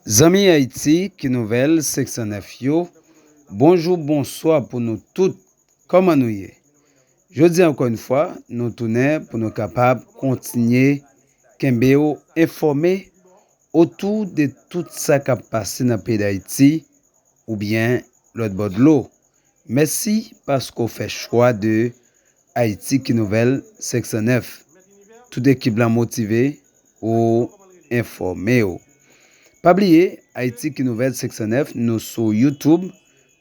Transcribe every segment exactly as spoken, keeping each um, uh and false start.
Zanmi Ayiti ki Nouvèl senk san nèf yo, bonjou, bonswa pou nou tout. Kòman nou ye? Jodi a, ankò yon fwa, nou tounen pou nou kapab kontinye kenbe w enfòme otou de tout sa k ap pase nan peyi Dayiti oubyen lòt bò dlo. Mèsi paske w fè chwa de Ayiti ki Nouvèl senk san nèf. Tout ekip la motive ou enfòme w. Pa bliye, Ayiti ki Nouvèl senk san nèf, nou sou YouTube,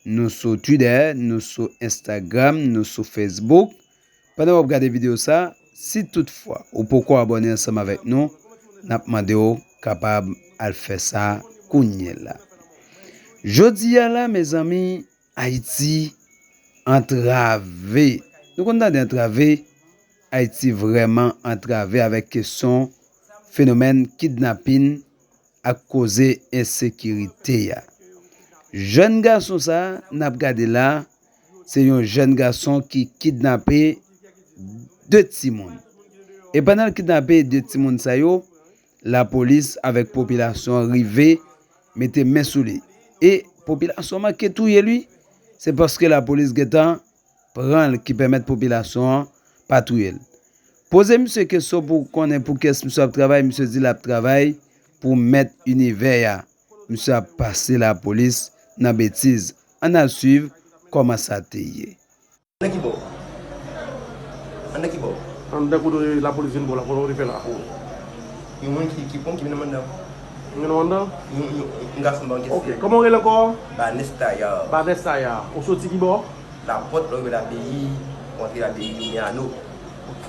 nou sou Twitter, nou sou Instagram, nou sou Facebook. Pandan w ap gade videyo sa, si toutfwa ou poko abòne ansanm avèk nou, n ap mande w kapab al fè sa kounye la. Jodi a la, mezanmi, Ayiti antrave. Nou konn tande antrave? Ayiti vrèman antrave avèk kesyon fenomèn kidnapin ak koze ensekirite a. Jèn gason sa a n ap gade la, se yon jèn gason ki kidnape de timoun. E pandan l kidnape de timoun sa yo, lapolis avèk popilasyon an rive mete men sou li. E popilasyon an manke touye l wi. Se paske lapolis gentan pran l ki pèmèt popilasyon an pa touye l. Poze misye kesyon pou konnen pou kiyès misye ap travay, misye di l ap travay pou mèt inivè a. Misye ap pase lapolis nan betiz. Ann al swiv kòman sa te ye. Nan ki bò? Anndan ki bò? Anndan kote lapolis vin bò la, kote w te fè la? Yon moun ki, ki pran, ki mennen m anndan. Ki mennen w anndan? Yon, yon, yon gason ban kèsyè. Ok, kòman w rele ankò? Banès Tayar. Banès Tayar. Ou soti ki bò? Lapòt, lè w rive Lapeyi, ou antre Lapeyi, ou Miyano. Ok.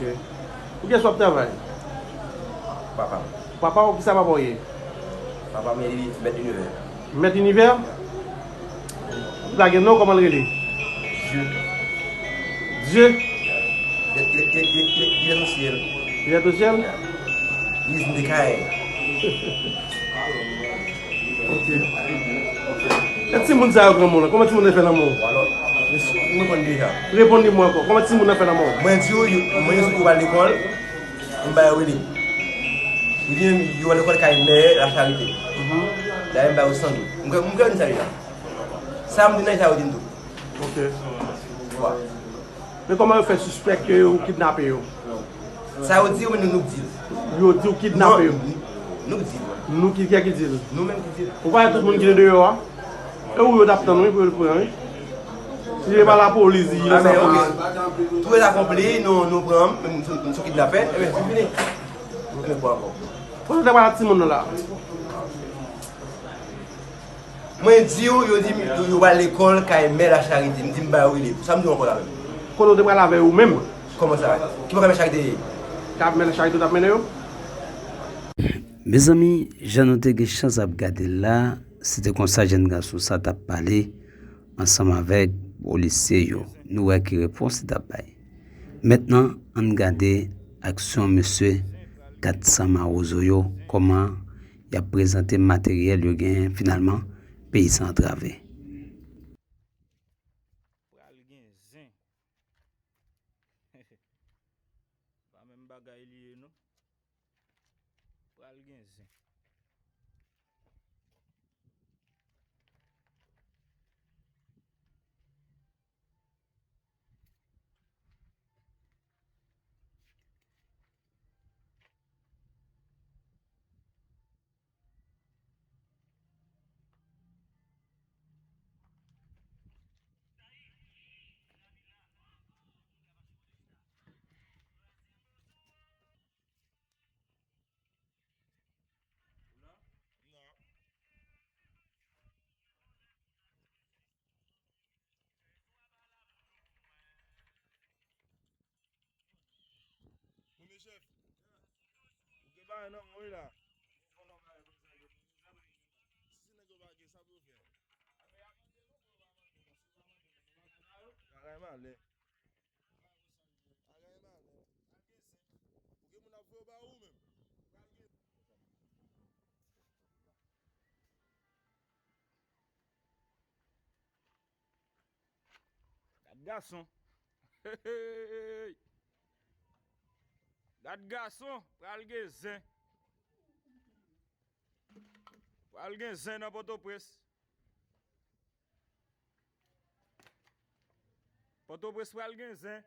Pou kiyès w ap travay? Papa m. Papa w, kisa papa w ye? Papa m li mèt inivè. Mèt inivè? Li pa gen non, kòman l rele? Dye. Dye? Li, li, li, li, li, li nan syèl. Li nan syèl? Li vin de kay. Ok. E timoun sa yo granmoun lan, kòman timoun yo fè lanmou? Alò, mwen konn deja. Reponn li mwen ankò. Kòman timoun nan fè lanmou? Mwen di w, yo, mwen yo sou yo al lekòl. M ba yo rele. Li di yo lekòl kay mè Lacharite. Dayè m ba yo san goud. M kwè, m kwè m di sa deja. Sa m di nan sa yo di m tou. Ok. Wa. Men kòman yo fè sispèk ke ou kidnape yo? Sa yo di yo, men nou, nou k di l. Yo di w kidnape yo? Non, nou, nou k di l. Nou ki, kiyès ki di l? Nou menm ki di l. Ou pa wè tout moun ki deyò a? E ou yo t ap tann wi pou yo pran wi. Si se pa lapolis, si se pa lapolis. Tou lè akonpli, nou, nou pran, m sou, m sou kidnapè, ebyen, se fini. Ebyen, bon, bon. Kote w te pral ak timoun nan la? Mwen di w, yo di m, yo, yo pral lekòl kay mè Lacharite. M di m ba yo rele. Sa m di w ankò la menm? Kote w te pral avè yo menm? Kòman sa? Ki bò kay mè Lacharite ye? Kay mè Lacharite w t ap mennen yo? Mezanmi, jan nou te gen chans ap gade l la, se te konsa jèn gason sa t ap pale ansanm avèk polisye yo. Nou wè ki repons li t ap bay. Mentnan, ann gade aksyon mesye kat san Mawozo yo, kòman y ap prezante materyèl yo genyen finalman, peyi sa antrave. Pral gen zen. Pa menm bagay li ye non. Pral gen zen. Moun de chèf. Ou gen bagay nan men w wi la. Si nèg yo pa gen sa pou yo fè. Bagay malè. Bagay malè. Ou gen moun ap voye ba ou menm. Gad gason. Hey! Gad gason, pral gen zen. Pral gen zen nan Pòtoprens. Pòtoprens pral gen zen.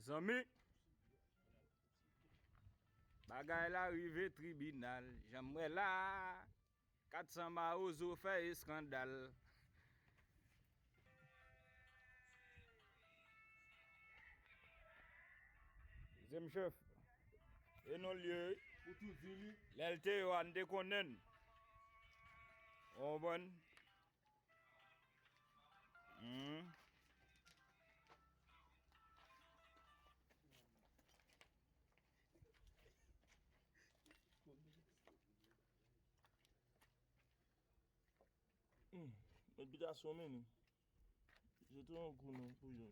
Mezanmi, bagay la rive tribinal, jan m wè la a. Kat san mawozo fè eskandal. Dezyèm chèf. E non l ye wi. Ou tou di li. Lè l te yo a, n te konnen l. Ou konprann? Hmm. Hmm. Met bitasyon men nou. Se tou yon kou non pou yo.